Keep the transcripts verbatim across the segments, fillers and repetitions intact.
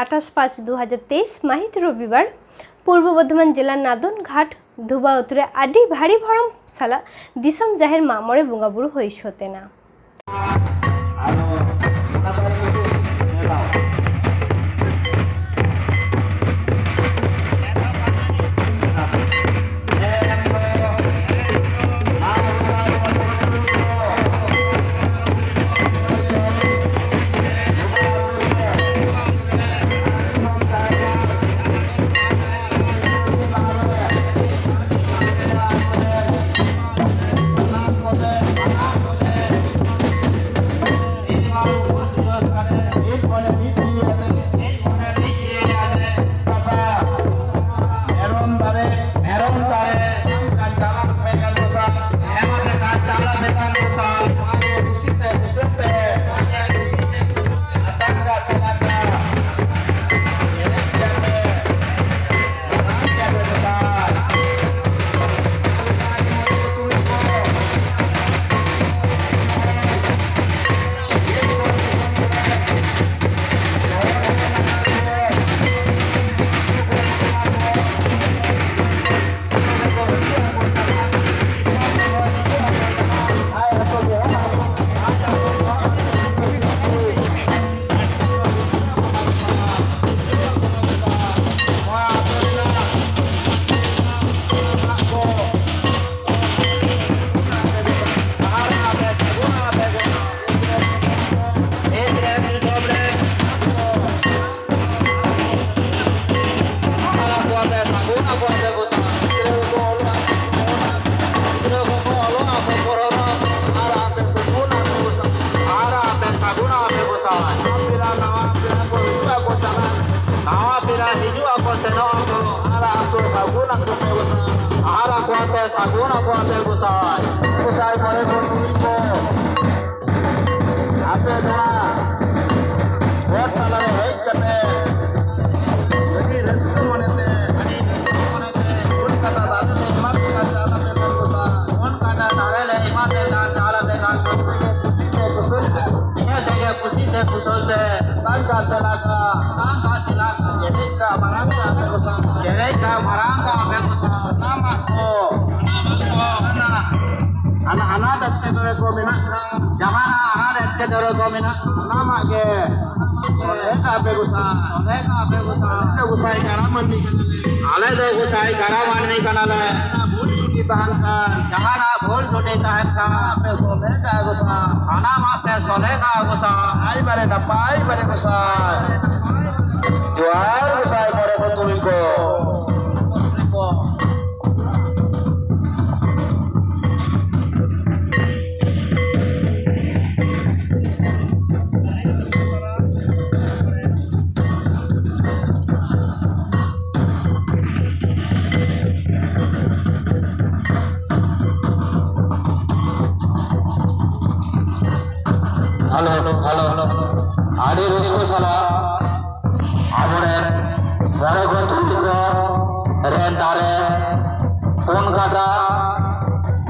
ᱟᱴᱷᱟᱥ ᱯᱟᱸᱪ ᱫᱩ ᱦᱟᱡᱟᱨ ᱛᱮᱭᱤᱥ ᱢᱟᱹᱦᱤᱛ ᱨᱚᱵᱤᱵᱟᱨ ᱯᱩᱨᱵᱚ ᱵᱚᱨᱫᱷᱚᱢᱟᱱ ᱡᱮᱞᱟ ᱱᱟᱫᱚᱱ ᱜᱷᱟᱴ ᱫᱷᱩᱵᱟ ᱟᱹᱛᱩ ᱨᱮ ᱟᱹᱰᱤ ᱵᱷᱟᱹᱨᱤ ᱵᱷᱚᱨᱚᱢ ᱥᱟᱞᱟᱜ ᱫᱤᱥᱚᱢ ᱡᱟᱦᱮᱨ ᱢᱟᱜ ᱢᱚᱬᱮ ᱵᱚᱸᱜᱟ ᱵᱩᱨᱩ ᱦᱩᱭ ᱥᱟᱹᱛ ᱮᱱᱟ᱾ ᱢᱮᱨᱚᱢ ᱫᱟᱨᱮ, ᱢᱮᱨᱚᱢ ᱫᱟᱨᱮ, ᱪᱟᱞᱟᱜ ᱢᱮ ᱠᱟᱱ ᱠᱚ ᱥᱟᱶ, ᱮᱢᱟ ᱯᱮ ᱠᱷᱟᱱ ᱪᱟᱞᱟᱜ ᱢᱮ ᱠᱟᱱ ᱠᱚ ᱥᱟᱶ, ᱱᱚᱣᱟ ᱜᱮ ᱠᱩᱥᱤ ᱛᱮ, ᱠᱩᱥᱤ ᱛᱮ, ᱟᱛᱟᱝ ᱠᱟᱜ ᱛᱟᱞᱟᱝ ᱠᱟᱱ᱾ ᱮᱱᱮᱡ ᱜᱮᱭᱟ ᱯᱮ, ᱫᱟᱬᱟᱱ ᱜᱮᱭᱟ ᱯᱮ ᱜᱚᱴᱟ᱾ ᱱᱟᱣᱟ ᱯᱮᱲᱟ ᱦᱤᱡᱩᱜ ᱟᱠᱚ, ᱥᱮᱱᱚᱜ ᱟᱠᱚ, ᱟᱨ ᱟᱠᱚ ᱥᱟᱹᱜᱩᱱ ᱟᱠᱚ ᱯᱮ ᱜᱚᱸᱥᱟᱭ, ᱟᱨ ᱟᱠᱚ ᱟᱛᱮ ᱥᱟᱹᱜᱩᱱ ᱟᱠᱚ ᱟᱯᱮ ᱜᱚᱸᱥᱟᱭ, ᱜᱚᱸᱥᱟᱭ ᱢᱚᱬᱮ ᱠᱚ ᱛᱩᱨᱩᱭ ᱠᱚ᱾ ᱟᱯᱮ ᱱᱚᱣᱟ ᱜᱚᱴ ᱛᱟᱞᱟ ᱨᱮ ᱦᱮᱡ ᱠᱟᱛᱮ ᱟᱹᱰᱤ ᱨᱟᱹᱥᱠᱟᱹ ᱢᱚᱱᱮᱛᱮ ᱩᱞ ᱠᱟᱴᱟ ᱫᱟᱨᱮ ᱞᱮ ᱮᱢᱟ ᱯᱮ ᱠᱟᱱ ᱪᱟᱞ ᱟᱯᱮ ᱠᱟᱱ ᱜᱚᱸᱥᱟᱭ᱾ ᱩᱞ ᱠᱟᱴᱟ ᱫᱟᱨᱮ ᱞᱮ ᱮᱢᱟ ᱯᱮ ᱠᱟᱱ ᱪᱟᱞ ᱟᱯᱮ ᱠᱟᱱ ᱜᱚᱸᱥᱟᱭ᱾ ᱤᱱᱟᱹ ᱛᱮᱜᱮ ᱠᱩᱥᱤ ᱛᱮ ᱠᱩᱥᱟᱹᱞ ᱛᱮ ᱛᱟᱝ ᱠᱟᱛᱮ ᱞᱟᱜᱟ ᱛᱟᱝ ᱠᱟᱛᱮ ᱟᱯᱮ ᱠᱚ ᱥᱟᱱᱟᱢᱟᱜ ᱠᱚ, ᱦᱟᱱᱟ ᱟᱱᱟᱴ ᱮᱴᱠᱮᱴᱚᱬᱮ ᱠᱚ ᱢᱮᱱᱟᱜ ᱠᱷᱟᱱ, ᱡᱟᱦᱟᱱᱟᱜ ᱟᱱᱟᱴ ᱮᱴᱠᱮᱴᱚᱬᱮ ᱠᱚ ᱢᱮᱱᱟᱜ ᱠᱷᱟᱱ, ᱥᱟᱱᱟᱢᱟᱜ ᱜᱮ ᱥᱚᱞᱦᱮ ᱠᱟᱜ ᱯᱮ ᱜᱚᱸᱥᱟᱭ, ᱥᱚᱞᱦᱮ ᱠᱟᱜ ᱯᱮ ᱜᱚᱸᱥᱟᱭ᱾ ᱟᱞᱮ ᱫᱚ ᱜᱚᱸᱥᱟᱭ ᱠᱟᱲᱟ ᱢᱟᱹᱱᱢᱤ ᱠᱟᱱᱟᱞᱮ᱾ ᱟᱞᱮ ᱫᱚ ᱜᱚᱸᱥᱟᱭ ᱠᱟᱲᱟ ᱢᱟᱹᱱᱢᱤ ᱠᱟᱱᱟᱞᱮ᱾ ᱡᱟᱦᱟᱱᱟᱜ ᱵᱷᱩᱞ ᱛᱨᱩᱴᱤ ᱛᱟᱦᱮᱱ ᱠᱷᱟᱱ, ᱡᱟᱦᱟᱱᱟᱜ ᱵᱷᱩᱞ ᱛᱨᱩᱴᱤ ᱛᱟᱦᱮᱱ ᱠᱷᱟᱱ, ᱟᱯᱮ ᱥᱚᱞᱦᱮ ᱠᱟᱜ ᱜᱚᱸᱥᱟᱭ᱾ ᱥᱟᱱᱟᱢᱟᱜ ᱯᱮ ᱥᱚᱞᱦᱮ ᱠᱟᱜ ᱜᱚᱸᱥᱟᱭ᱾ ᱟᱭ ᱵᱟᱨᱮ ᱱᱟᱯᱟᱭ ᱵᱟᱨᱮ ᱜᱚᱸᱥᱟᱭ᱾ ᱡᱚᱦᱟᱨ ᱜᱚᱸᱥᱟᱭ ᱢᱚᱬᱮ ᱠᱚ ᱛᱩᱨᱩᱭ ᱠᱚ᱾ ᱦᱮᱞᱳ, ᱦᱮᱞᱳ, ᱟᱹᱰᱤ ᱨᱟᱹᱥᱠᱟᱹ ᱥᱟᱞᱟᱜ ᱟᱵᱚᱨᱮᱱ ᱢᱚᱬᱮ ᱠᱚ ᱛᱩᱨᱩᱭ ᱠᱚ ᱨᱮᱱ ᱫᱟᱨᱮ ᱯᱩᱱ ᱠᱟᱴᱟ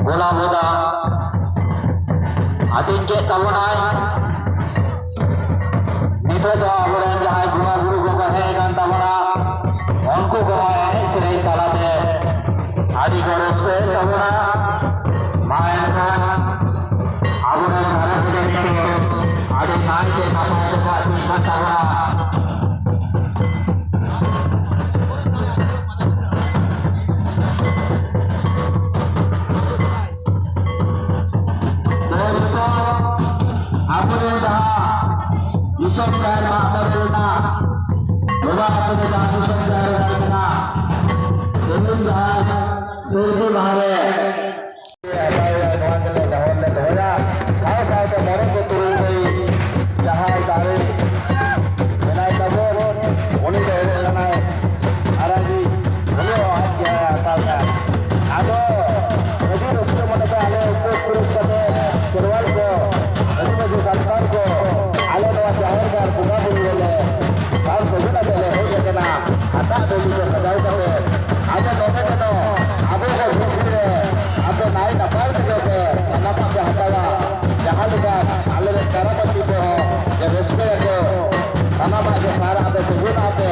ᱜᱳᱞᱟ ᱵᱚᱫᱟ ᱟᱹᱛᱤᱧ ᱠᱮᱫ ᱛᱟᱵᱚᱱᱟᱭ᱾ ᱱᱤᱛᱚᱜ ᱫᱚ ᱟᱵᱚᱨᱮᱱ ᱡᱟᱦᱟᱸᱭ ᱵᱚᱸᱜᱟ ᱵᱩᱨᱩ ᱠᱚᱠᱚ ᱦᱮᱡ ᱟᱠᱟᱱ ᱛᱟᱵᱚᱱᱟ, ᱩᱱᱠᱩ ᱠᱚᱦᱚᱸ ᱮᱱᱮᱡ ᱥᱮᱨᱮᱧ ᱛᱟᱞᱟᱛᱮ ᱟᱹᱰᱤ ᱠᱚ ᱨᱟᱹᱥᱠᱟᱹᱭᱮᱫ ᱛᱟᱵᱚᱱᱟ᱾ ᱢᱟ ᱮᱱᱠᱷᱟᱱ ᱟᱵᱚᱨᱮᱱ ᱫᱟᱨᱮ ᱵᱩᱴᱟᱹ ᱨᱮ ᱟᱹᱰᱤ ᱱᱟᱭᱛᱮ ᱱᱟᱯᱟᱭ ᱛᱮᱠᱚ ᱟᱹᱛᱤᱧ ᱠᱟᱱ ᱛᱟᱵᱚᱱᱟ᱾ ᱛᱚ, ᱱᱤᱛᱚᱜ ᱟᱵᱚᱨᱮᱱ ᱡᱟᱦᱟᱸ ᱫᱤᱥᱚᱢ ᱡᱟᱦᱮᱨ ᱢᱟᱜ ᱢᱚᱬᱮ ᱨᱮᱱᱟᱜ ᱵᱚᱸᱜᱟ ᱟᱹᱛᱩ ᱨᱮ ᱡᱟᱦᱟᱸ ᱫᱤᱥᱚᱢ ᱡᱟᱦᱮᱨ ᱜᱟᱲ ᱢᱮᱱᱟᱜ, ᱛᱮᱦᱮᱧ ᱡᱟᱦᱟᱸ ᱥᱟᱹᱨᱫᱤ ᱢᱟᱦᱟ ᱨᱮ ᱦᱟᱛᱟᱣ ᱮᱫᱟ, ᱱᱚᱣᱟ ᱜᱮᱞᱮ ᱱᱮᱦᱚᱨ ᱞᱮ ᱫᱚᱦᱚᱭᱟ᱾ ᱥᱟᱶ ᱥᱟᱶᱛᱮ ᱢᱚᱬᱮ ᱠᱚ ᱛᱩᱨᱩᱭ ᱠᱚ ᱡᱟᱦᱟᱸᱭ ᱫᱟᱨᱮ ᱢᱮᱱᱟᱭ ᱛᱟᱵᱚᱱ, ᱩᱱᱤ ᱫᱚ ᱦᱩᱭᱩᱜ ᱠᱟᱱᱟᱭ ᱟᱨᱟᱜᱤ, ᱩᱱᱤ ᱦᱚᱸ ᱟᱡ ᱜᱮ ᱦᱟᱛᱟᱣ ᱮᱫᱟ᱾ ᱟᱫᱚ ᱟᱹᱰᱤ ᱨᱟᱹᱥᱠᱟᱹ ᱢᱚᱱᱮᱛᱮ ᱟᱞᱮ ᱩᱯᱟᱹᱥ ᱯᱩᱨᱟᱹᱥ ᱠᱟᱛᱮ ᱠᱷᱮᱨᱣᱟᱞ ᱠᱚ, ᱟᱹᱫᱤᱵᱟᱹᱥᱤ ᱥᱟᱱᱛᱟᱲ ᱠᱚ, ᱟᱞᱮ ᱱᱚᱣᱟ ᱡᱟᱦᱮᱨ ᱜᱟᱲ ᱵᱚᱸᱜᱟ ᱵᱩᱨᱩ ᱨᱮᱞᱮ ᱥᱟᱨ ᱥᱟᱹᱜᱩᱱ ᱟᱛᱮ ᱞᱮ ᱦᱮᱡ ᱟᱠᱟᱱᱟ᱾ ᱦᱟᱴᱟᱜ ᱰᱟᱹᱞᱤ ᱠᱚ ᱥᱟᱡᱟᱣ ᱠᱟᱛᱮ ᱟᱫᱚ ᱱᱚᱰᱮ ᱡᱮᱱᱚ ᱟᱵᱚ ᱠᱚ ᱵᱷᱤᱛᱨᱤ ᱨᱮ ᱟᱯᱮ ᱱᱟᱭ ᱱᱟᱯᱟᱭ ᱛᱮᱜᱮ ᱯᱮ ᱥᱟᱱᱟᱢᱟᱜ ᱯᱮ ᱦᱟᱛᱟᱣᱟ᱾ ᱡᱟᱦᱟᱸ ᱞᱮᱠᱟ ᱟᱞᱮ ᱨᱮᱱ ᱠᱟᱨᱟᱢᱟᱹᱪᱤ ᱠᱚᱦᱚᱸ ᱡᱮ ᱨᱟᱹᱥᱠᱟᱹᱭᱟᱠᱚ, ᱥᱟᱱᱟᱢᱟᱜ ᱜᱮ ᱥᱟᱨ ᱟᱯᱮ ᱥᱟᱹᱜᱩᱱ ᱟᱯᱮ,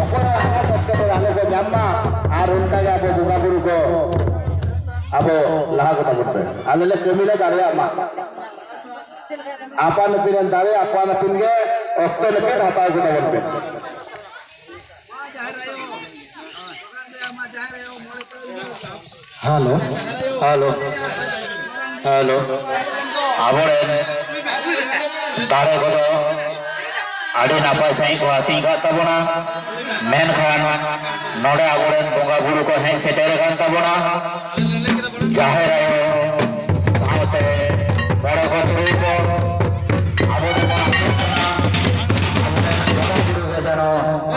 ᱚᱠᱚᱭᱟᱜ ᱟᱱᱟᱴ ᱮᱴᱠᱮᱴᱚᱬᱮ ᱟᱞᱚ ᱠᱚ ᱧᱟᱢ ᱢᱟ᱾ ᱟᱨ ᱚᱱᱠᱟ ᱜᱮ ᱟᱵᱚ ᱵᱚᱸᱜᱟ ᱵᱩᱨᱩ ᱠᱚ ᱟᱵᱚ ᱞᱟᱦᱟ ᱠᱚ ᱛᱟᱵᱚᱱ ᱯᱮ᱾ ᱟᱞᱮ ᱞᱮ ᱠᱟᱹᱢᱤ ᱞᱮ ᱫᱟᱲᱮᱭᱟᱜ ᱢᱟ᱾ ᱟᱯᱟᱱ ᱟᱹᱯᱤᱱ ᱮᱢ ᱫᱟᱲᱮ, ᱟᱯᱟᱱ ᱟᱹᱯᱤᱱ ᱜᱮ ᱚᱠᱛᱚ ᱱᱟᱹᱯᱤᱛ ᱦᱟᱛᱟᱣ ᱠᱚ ᱛᱟᱵᱚᱱ ᱯᱮ᱾ ᱦᱮᱞᱳ᱾ ᱦᱮᱞᱳ᱾ ᱦᱮᱞᱳ᱾ ᱟᱵᱚᱨᱮᱱ ᱫᱟᱲᱮ ᱠᱚᱫᱚ ᱟᱹᱰᱤ ᱱᱟᱯᱟᱭ ᱥᱟᱺᱦᱤᱡ ᱠᱚ ᱟᱹᱛᱤᱧ ᱠᱟᱫ ᱛᱟᱵᱚᱱᱟ, ᱢᱮᱱᱠᱷᱟᱱ ᱱᱚᱰᱮ ᱟᱵᱚᱨᱮᱱ ᱵᱚᱸᱜᱟ ᱵᱩᱨᱩ ᱠᱚ ᱦᱮᱡ ᱥᱮᱴᱮᱨ ᱟᱠᱟᱱ ᱛᱟᱵᱚᱱᱟ᱾ ᱡᱟᱦᱮᱨ ᱟᱭᱳ ᱥᱟᱶᱛᱮ ᱢᱚᱬᱮ ᱠᱚ ᱛᱩᱨᱩᱭ ᱠᱚ ᱟᱵᱚ ᱫᱚᱵᱚᱱ ᱟᱸᱡᱚᱢ ᱠᱟᱱᱟ᱾ ᱟᱵᱚᱨᱮᱱ ᱵᱚᱸᱜᱟ ᱵᱩᱨᱩ ᱨᱮ ᱡᱮᱱᱚ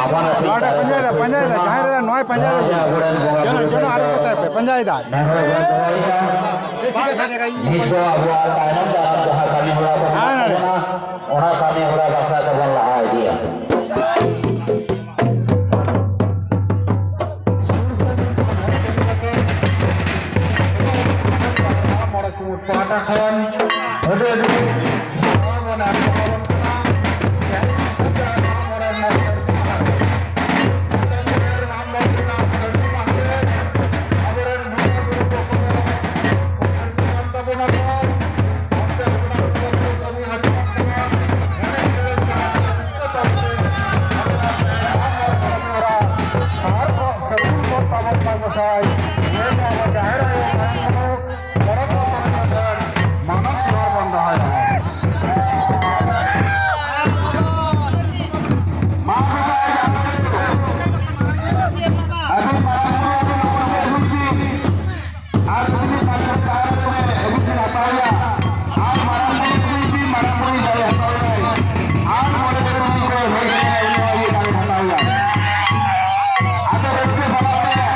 ᱟᱵᱚ ᱱᱚᱣᱟ ᱯᱟᱸᱡᱟᱭᱮᱫᱟ, ᱯᱟᱸᱡᱟᱭᱮᱫᱟ, ᱡᱟᱦᱮᱸ ᱨᱮ ᱱᱚᱣᱟᱭ ᱯᱟᱸᱡᱟᱭᱮᱫᱟ᱾ ᱡᱟᱦᱟᱸ ᱡᱮ ᱟᱵᱚᱨᱮᱱ ᱵᱚᱸᱜᱟ ᱡᱚᱱᱚ, ᱵᱩᱨᱩ ᱡᱚᱱᱚ ᱟᱨᱚ ᱠᱟᱛᱮ ᱯᱮ ᱯᱟᱸᱡᱟᱭᱮᱫᱟ᱾ ᱱᱮᱦᱚᱨ ᱵᱚᱱ ᱫᱚᱦᱚᱭᱮᱫᱟ᱾ ᱱᱤᱛ ᱫᱚ ᱟᱵᱚᱣᱟᱜ ᱛᱟᱭᱱᱚᱢ ᱫᱟᱨᱟᱢ ᱡᱟᱦᱟᱸ ᱠᱟᱹᱢᱤ ᱦᱚᱨᱟ ᱠᱚ ᱢᱮᱱᱟᱜ ᱛᱟᱵᱚᱱᱟ, ᱚᱱᱟ ᱠᱟᱹᱢᱤ ᱦᱚᱨᱟ ᱵᱟᱠᱷᱨᱟ ᱛᱮᱵᱚᱱ ᱞᱟᱦᱟ ᱤᱫᱤᱭᱟ᱾ ᱢᱚᱬᱮ ᱠᱚ ᱯᱟᱦᱴᱟ ᱠᱷᱚᱱ ᱟᱹᱰᱤ ᱟᱹᱰᱤ ᱥᱟᱨᱦᱟᱣ ᱵᱚᱱ ᱮᱢ ᱪᱟᱞ ᱟᱵᱚᱱ ᱠᱟᱱᱟ᱾ ᱛᱮᱦᱮᱧ ᱥᱮᱴᱮᱨ ᱢᱟᱜ ᱢᱚᱬᱮ ᱨᱮᱱᱟᱜ ᱥᱟᱹᱨᱫᱤ ᱢᱟᱦᱟ ᱨᱮ᱾ ᱥᱮᱴᱮᱨ ᱢᱟᱜ ᱢᱚᱬᱮ ᱨᱮᱱᱟᱜ ᱥᱟᱹᱨᱫᱤ ᱢᱟᱦᱟ ᱨᱮ ᱟᱵᱚᱨᱮᱱ ᱵᱚᱸᱜᱟ ᱵᱩᱨᱩ ᱠᱚ ᱥᱮᱴᱮᱨ ᱟᱠᱟᱱ ᱛᱟᱵᱚᱱᱟ ᱠᱚ᱾ ᱚᱱᱛᱮ ᱵᱚᱸᱜᱟ ᱵᱩᱨᱩ ᱠᱚ ᱠᱟᱹᱢᱤ ᱦᱟᱹᱴᱤᱧ ᱠᱟᱱᱟ᱾ ᱮᱱᱮᱡ ᱥᱮᱨᱮᱧ ᱠᱟᱱᱟ᱾ ᱨᱟᱹᱥᱠᱟᱹ ᱛᱟᱵᱚᱱ ᱯᱮ᱾ ᱟᱵᱚ ᱟᱯᱮ ᱢᱟᱜ ᱢᱚᱬᱮ ᱨᱮᱱᱟᱜ ᱥᱟᱨ ᱠᱚ ᱥᱟᱹᱜᱩᱱ ᱠᱚ ᱛᱟᱵᱚᱱ ᱢᱟ ᱜᱚᱸᱥᱟᱭ᱾ ᱱᱤᱭᱟᱹ ᱫᱚ ᱟᱵᱚ ᱡᱟᱦᱮᱨ ᱟᱭᱳ ᱢᱟᱨᱟᱝ ᱵᱩᱨᱩ ᱢᱚᱬᱮ ᱠᱚ ᱛᱩᱨᱩᱭ ᱠᱚ ᱴᱷᱮᱱ ᱢᱟᱱᱚᱛ ᱡᱚᱦᱟᱨ ᱵᱚᱱ ᱫᱚᱦᱚᱭᱟ᱾ ᱢᱟ ᱛᱚᱵᱮ ᱟᱹᱰᱤ ᱢᱟᱨᱟᱝ ᱵᱩᱨᱩ ᱟᱹᱰᱤ ᱱᱟᱯᱟᱭ ᱛᱮ ᱟᱹᱜᱩᱭ ᱵᱤᱱ᱾ ᱟᱨ ᱡᱩᱫᱤ ᱵᱤᱱ ᱯᱟᱞᱮᱱ ᱛᱟᱦᱚᱞᱮ ᱛᱚᱵᱮ ᱟᱹᱜᱩ ᱵᱤᱱ ᱦᱟᱛᱟᱣ ᱮᱭᱟ᱾ ᱟᱨ ᱢᱟᱨᱟᱝ ᱵᱩᱨᱩ ᱟᱹᱜᱩᱭ ᱵᱤᱱ, ᱢᱟᱨᱟᱝ ᱵᱩᱨᱩ ᱫᱟᱲᱮ ᱦᱟᱛᱟᱣ ᱮᱭᱟᱭ᱾ ᱟᱨ ᱢᱚᱬᱮ ᱠᱚ ᱛᱩᱨᱩᱭ ᱠᱚ ᱦᱮᱡ ᱞᱮᱱᱠᱷᱟᱱ ᱩᱱᱤ ᱦᱚᱸ ᱫᱟᱲᱮ ᱦᱟᱛᱟᱣ ᱮᱭᱟ᱾ ᱟᱫᱚ ᱨᱟᱹᱥᱠᱟᱹ ᱥᱟᱞᱟᱜ ᱛᱮ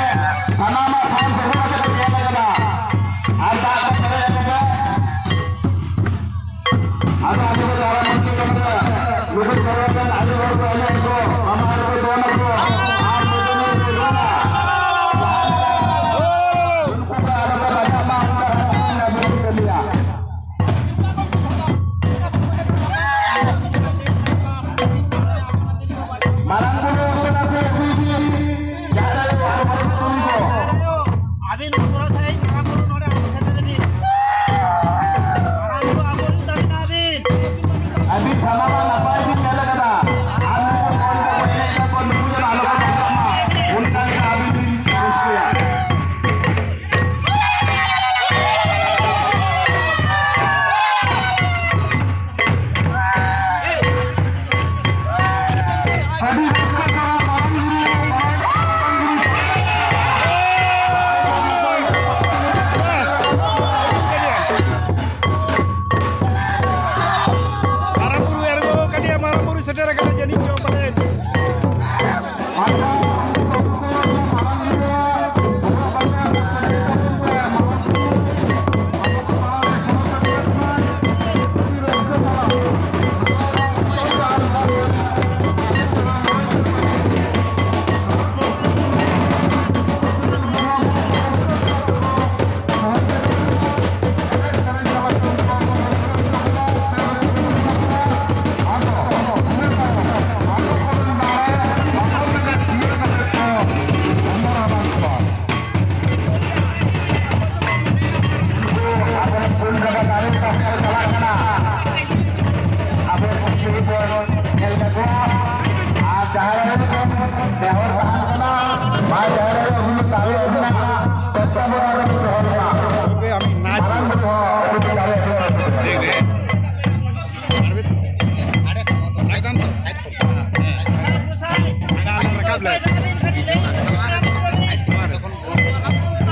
ᱥᱟᱱᱟᱢᱟᱜ ᱥᱟᱡᱽ ᱥᱟᱯᱲᱟᱣ ᱠᱟᱛᱮ ᱧᱮᱞ ᱟᱠᱟᱱᱟ᱾ ᱟᱨ ᱫᱟᱜ ᱠᱚ ᱯᱮᱨᱮᱡ ᱟᱠᱟᱱᱟ᱾ ᱟᱫᱚ ᱟᱵᱚ ᱫᱚ ᱫᱟᱨᱟᱭ ᱢᱟᱹᱱᱢᱤ ᱠᱚ ᱢᱮᱱᱟ, ᱱᱩᱠᱩ ᱠᱚᱨᱮ ᱨᱮᱱ ᱟᱭᱳ ᱦᱚᱲ ᱠᱚ ᱮᱱᱮᱡ ᱟᱠᱚ, ᱢᱟᱢᱟ ᱦᱚᱲ ᱠᱚ ᱫᱚᱱ ᱟᱠᱚ, ᱟᱨ ᱱᱩᱠᱩ ᱱᱩᱠᱩ ᱠᱚ ᱨᱩᱣᱟ᱾ ᱩᱱᱠᱩ ᱠᱚ ᱟᱞᱚ ᱠᱚ ᱵᱟᱡᱟᱜ ᱢᱟ, ᱚᱱᱠᱟ ᱠᱟᱛᱮ ᱟᱵᱚ ᱵᱚᱱ ᱠᱟᱹᱢᱤᱭᱟ᱾ ᱢᱟᱨᱟᱝ ᱵᱩᱨᱩ ᱚᱱᱟ ᱠᱚ ᱟᱹᱜᱩᱭ ᱵᱤᱱ, ᱡᱟᱦᱟᱸ ᱫᱚ ᱟᱵᱚ ᱵᱚᱱ ᱛᱚᱵᱮ ᱟᱢ ᱱᱟᱪ ᱢᱮ᱾ ᱞᱟᱹᱭ ᱢᱮ᱾ ᱟᱨ ᱢᱤᱫ ᱫᱷᱟᱣ᱾ ᱥᱟᱭᱤᱰ ᱫᱟᱢ ᱛᱚ, ᱥᱟᱭᱤᱰ ᱠᱚᱨᱮ᱾ ᱦᱮᱸ᱾ ᱚᱱᱟ ᱟᱞᱟᱝ ᱨᱟᱠᱟᱵ ᱞᱮ᱾ ᱥᱟᱢᱟᱝ ᱨᱮ, ᱥᱟᱢᱟᱝ ᱨᱮ᱾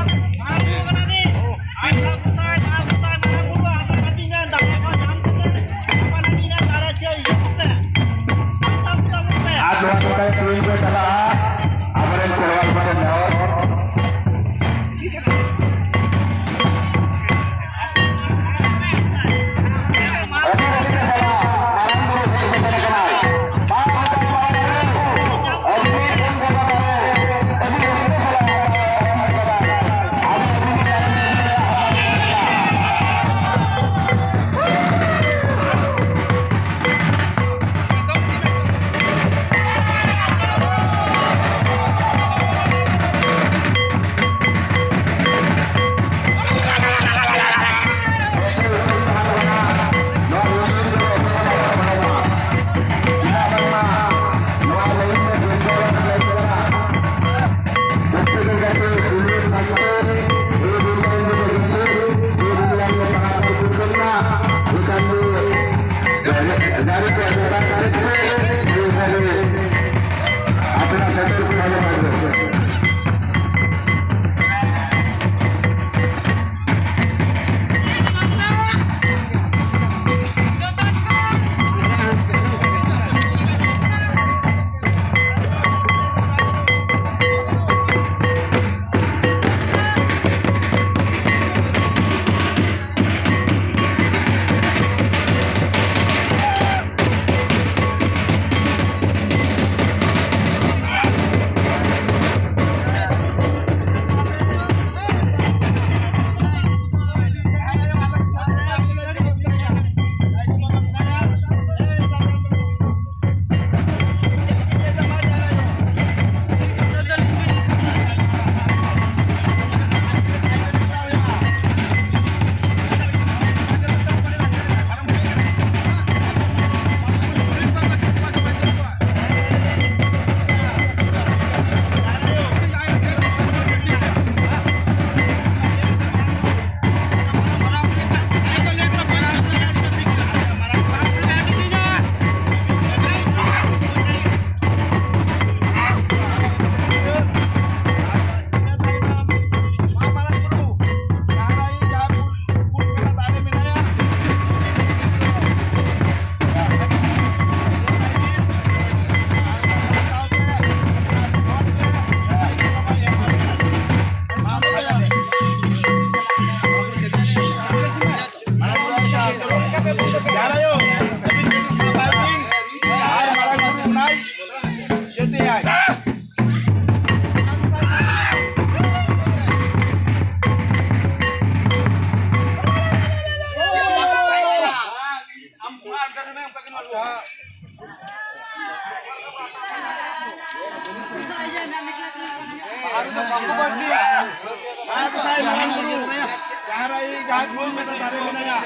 ᱟᱨ ᱱᱚᱣᱟ ᱴᱚᱴᱷᱟ ᱨᱮ ᱛᱮᱦᱮᱧ ᱠᱚ ᱪᱟᱞᱟᱜᱼᱟ ᱟᱵᱚᱨᱮᱱ ᱠᱷᱮᱨᱣᱟᱞ ᱠᱚᱴᱷᱮᱱ ᱱᱮᱦᱚᱨ᱾ ᱟᱹᱰᱤ ᱨᱟᱹᱥᱠᱟᱹ ᱥᱟᱞᱟᱜ ᱢᱟᱨᱟᱝ ᱵᱩᱨᱩ ᱦᱮᱡ ᱥᱮᱴᱮᱨ ᱟᱠᱟᱱᱟᱭ᱾ ᱵᱟᱝ ᱦᱟᱛᱟᱣ ᱢᱟᱨᱟᱝ ᱵᱩᱨᱩ, ᱟᱹᱰᱤ ᱨᱟᱹᱥᱠᱟᱹ ᱥᱟᱞᱟᱜ ᱟᱹᱰᱤ ᱟᱹᱰᱤ ᱦᱮᱸ ᱜᱚᱸᱥᱟᱭ ᱢᱟᱨᱟᱝ ᱵᱩᱨᱩ, ᱡᱟᱦᱟᱸ ᱨᱮ ᱡᱟᱦᱟᱸ ᱜᱩᱨᱩ ᱢᱤᱫᱴᱟᱝ ᱫᱟᱨᱮ ᱢᱮᱱᱟᱭᱟ᱾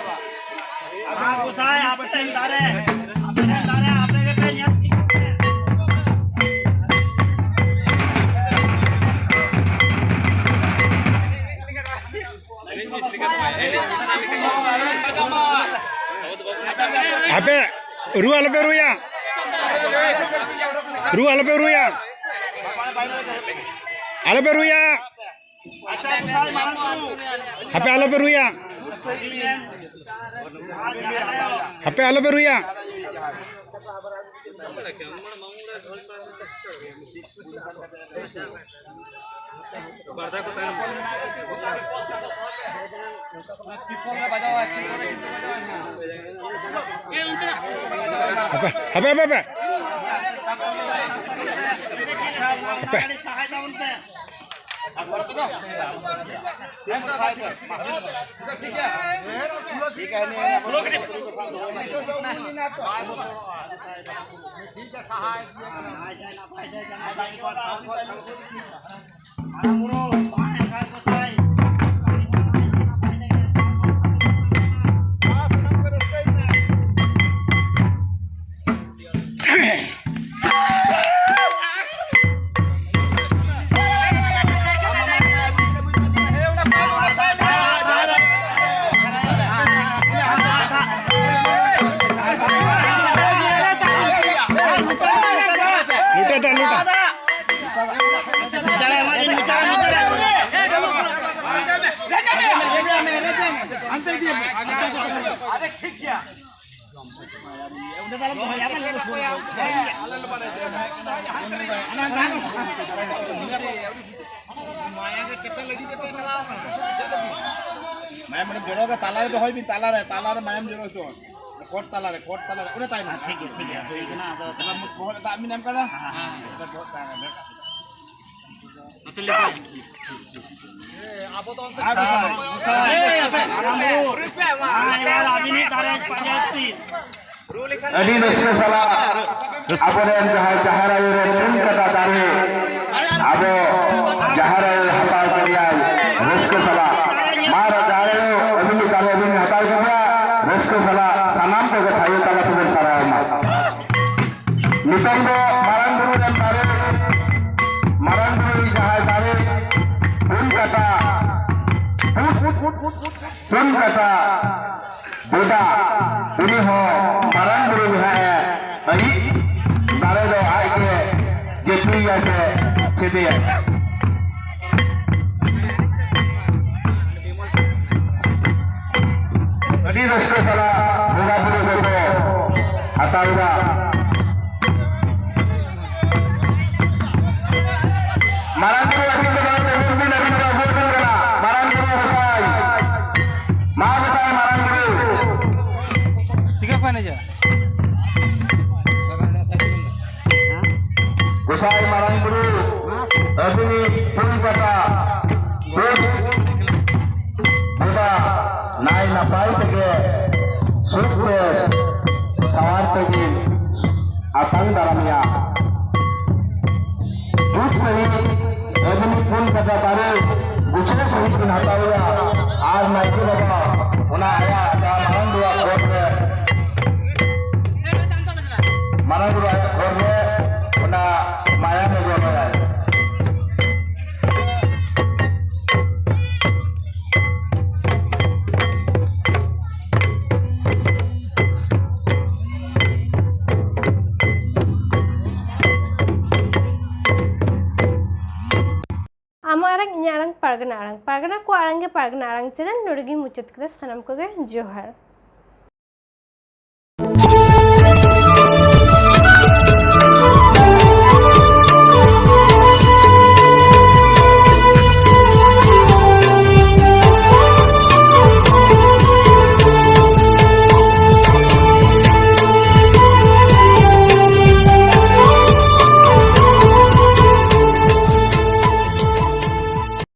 ᱦᱮᱸ ᱜᱚᱸᱥᱟᱭ, ᱟᱯᱮ ᱴᱷᱮᱱ ᱫᱟᱨᱮ, ᱟᱯᱮ ᱴᱷᱮᱱ ᱫᱟᱨᱮ, ᱟᱯᱮ ᱜᱮᱯᱮ ᱧᱮᱞ ᱴᱷᱤᱠ ᱠᱚᱣᱟ᱾ ᱟᱯᱮ ᱨᱩ ᱟᱞᱚᱯᱮ ᱨᱩᱭᱟ, ᱨᱩ ᱟᱞᱚᱯᱮ ᱨᱩᱭᱟ, ᱟᱞᱚᱯᱮ ᱨᱩᱭᱟ᱾ ᱟᱪᱪᱷᱟ, ᱜᱚᱸᱥᱟᱭ ᱢᱟᱨᱟᱝ ᱵᱩᱨᱩ᱾ ᱦᱟᱯᱮ ᱟᱞᱚᱯᱮ ᱨᱩᱭᱟ᱾ ᱦᱟᱯᱮ ᱟᱞᱚᱯᱮ ᱨᱩᱭᱟ᱾ ᱦᱟᱯᱮ, ᱦᱟᱯᱮ, ᱦᱟᱯᱮ, ᱦᱟᱯᱮ᱾ ᱦᱟᱯᱮ᱾ ᱞᱩᱴᱟ ᱫᱟ, ᱞᱩᱴᱟ᱾ ᱢᱟᱭᱟᱢ ᱚᱸᱰᱮ ᱡᱚᱨᱚ ᱜᱮ, ᱛᱟᱞᱟᱨᱮ ᱫᱚᱦᱚᱭ ᱵᱤᱱ, ᱛᱟᱞᱟᱨᱮ, ᱛᱟᱞᱟᱨᱮ ᱢᱟᱭᱟᱢ ᱡᱚᱨᱚ ᱦᱚᱪᱚ᱾ ᱠᱚᱴ ᱛᱟᱞᱟᱨᱮ, ᱠᱚᱴ ᱛᱟᱞᱟᱨᱮ, ᱚᱸᱰᱮ ᱛᱟᱭᱱᱚᱢ᱾ ᱴᱷᱤᱠ ᱜᱮᱭᱟ, ᱴᱷᱤᱠ ᱜᱮᱭᱟ, ᱦᱩᱭ ᱠᱟᱱᱟ, ᱟᱫᱚ ᱛᱟᱦᱞᱮ ᱢᱩ-, ᱵᱚᱦᱚᱜ ᱨᱮ ᱫᱟᱜ ᱵᱤᱱ ᱮᱢ ᱠᱟᱫᱟ? ᱦᱮᱸ, ᱦᱮᱸ᱾ ᱚᱸᱰᱮ ᱵᱚᱦᱚᱜ ᱛᱟᱦᱮᱱᱟ, ᱵᱮᱥ᱾ ᱱᱚᱛᱮ ᱞᱟᱹᱭ ᱯᱮ᱾ ᱟᱨ ᱜᱚᱸᱥᱟᱭ᱾ ᱮᱭ, ᱟᱯᱮ ᱢᱟᱨᱟᱝ ᱵᱩᱨᱩ᱾ ᱢᱟ, ᱮᱵᱟᱨ ᱟᱹᱵᱤᱱᱤᱡ ᱫᱟᱨᱮ ᱯᱟᱸᱡᱟᱭ ᱯᱮ᱾ ᱟᱹᱰᱤ ᱨᱟᱹᱥᱠᱟᱹ ᱥᱟᱞᱟᱜ ᱟᱵᱚᱨᱮᱱ ᱡᱟᱦᱟᱸᱭ ᱡᱟᱦᱮᱨ ᱟᱭᱳ ᱨᱮᱱ ᱯᱩᱱ ᱠᱟᱴᱟ ᱫᱟᱨᱮ, ᱟᱵᱚ ᱡᱟᱦᱮᱨ ᱟᱭᱳ ᱦᱟᱛᱟᱣ ᱠᱮᱫᱮᱭᱟᱭ ᱨᱟᱹᱥᱠᱟᱹ ᱥᱟᱞᱟᱜ᱾ ᱢᱟ ᱡᱟᱦᱮᱨ ᱟᱭᱳ ᱟᱹᱵᱤᱱ ᱫᱚ ᱛᱟᱦᱞᱮ ᱟᱹᱵᱤᱱ ᱦᱟᱛᱟᱣ ᱠᱮᱫᱮᱭᱟ ᱨᱟᱹᱥᱠᱟᱹ ᱥᱟᱞᱟᱜ᱾ ᱥᱟᱱᱟᱢ ᱠᱚᱜᱮ ᱛᱷᱟᱭᱚ ᱛᱟᱞᱟ ᱛᱮᱵᱚᱱ ᱥᱟᱨᱦᱟᱣ ᱢᱟ᱾ ᱱᱤᱛᱚᱝ ᱫᱚ ᱢᱟᱨᱟᱝ ᱵᱩᱨᱩ ᱨᱮᱱ ᱫᱟᱨᱮ, ᱢᱟᱨᱟᱝ ᱵᱩᱨᱩ ᱡᱟᱦᱟᱸᱭ ᱫᱟᱨᱮ ᱯᱩᱱ ᱠᱟᱴᱟ, ᱯᱩᱱ, ᱯᱩᱱ ᱠᱟᱴᱟ ᱵᱚᱫᱟ, ᱩᱱᱤ ᱦᱚᱸ ᱢᱟᱨᱟᱝ ᱵᱩᱨᱩ ᱜᱮ ᱦᱟᱸᱜ ᱮ ᱟᱹᱭᱤᱡ ᱫᱟᱲᱮ ᱫᱚ ᱟᱡ ᱜᱮ ᱡᱟᱹᱛᱤᱭᱟᱭ ᱥᱮ ᱪᱷᱮᱫᱮᱭᱟᱭ᱾ ᱟᱹᱰᱤ ᱨᱟᱹᱥᱠᱟᱹ ᱥᱟᱞᱟᱜ ᱵᱚᱸᱜᱟ ᱵᱩᱨᱩ ᱠᱚᱠᱚ ᱦᱟᱛᱟᱣ ᱮᱫᱟ᱾ ᱢᱟᱨᱟᱝ ᱵᱩᱨᱩ ᱟᱹᱵᱤᱱ ᱫᱚ ᱵᱟᱝ ᱛᱮᱸᱜᱚᱱ ᱵᱤᱱ, ᱟᱹᱵᱤᱱ ᱫᱚ ᱟᱹᱜᱩ ᱟᱹᱵᱤᱱ ᱠᱟᱱᱟ ᱢᱟᱨᱟᱝ ᱵᱩᱨᱩ ᱜᱚᱸᱥᱟᱭ᱾ ᱢᱟ ᱜᱚᱸᱥᱟᱭ ᱢᱟᱨᱟᱝ ᱵᱩᱨᱩ᱾ ᱪᱤᱠᱟᱹ ᱠᱚ ᱮᱱᱮᱡᱟ? ᱜᱚᱸᱥᱟᱭ ᱢᱟᱨᱟᱝ ᱵᱩᱨᱩ ᱟᱹᱵᱤᱱᱤᱡ ᱯᱩᱱ ᱠᱟᱴᱟ ᱯᱩᱱ ᱵᱚᱸᱜᱟ ᱱᱟᱭ ᱱᱟᱯᱟᱭ ᱛᱮᱜᱮ ᱥᱩᱠ ᱛᱮ ᱥᱟᱶᱟᱨ ᱛᱮᱜᱮ ᱟᱛᱟᱝ ᱫᱟᱨᱟᱢᱮᱭᱟ᱾ ᱡᱩᱛ ᱥᱟᱺᱦᱤᱡ ᱟᱹᱵᱤᱱᱤᱡ ᱯᱩᱱ ᱠᱟᱴᱟ ᱫᱟᱨᱮ ᱜᱩᱪᱷᱟᱹᱣ ᱥᱟᱺᱦᱤᱡ ᱵᱤᱱ ᱦᱟᱛᱟᱣᱮᱭᱟ ᱟᱨ ᱱᱟᱭᱠᱮ ᱵᱟᱵᱟ ᱚᱱᱟ ᱟᱭᱟᱜ ᱡᱟᱦᱟᱸ ᱢᱟᱨᱟᱝ ᱵᱩᱨᱩᱣᱟᱜ ᱠᱷᱚᱨ ᱨᱮ, ᱢᱟᱨᱟᱝ ᱵᱩᱨᱩ ᱟᱭᱟᱜ ᱠᱷᱚᱨ ᱨᱮ ᱚᱱᱟ ᱢᱟᱭᱟᱢᱮ ᱡᱚᱨᱚᱭᱟ᱾ ᱟᱢᱟᱜ ᱟᱲᱟᱝ, ᱤᱧᱟᱹᱜ ᱟᱲᱟᱝ, ᱯᱟᱨᱜᱟᱱᱟ ᱟᱲᱟᱝ᱾ ᱯᱟᱨᱜᱟᱱᱟ ᱠᱚᱣᱟᱜ ᱟᱲᱟᱝ ᱜᱮ ᱯᱟᱨᱜᱟᱱᱟ ᱟᱲᱟᱝ ᱪᱮᱱᱮᱞ᱾ ᱱᱚᱰᱮ ᱜᱤᱧ ᱢᱩᱪᱟᱹᱫ ᱠᱮᱫᱟ᱾ ᱥᱟᱱᱟᱢ ᱠᱚᱜᱮ ᱡᱚᱦᱟᱨ᱾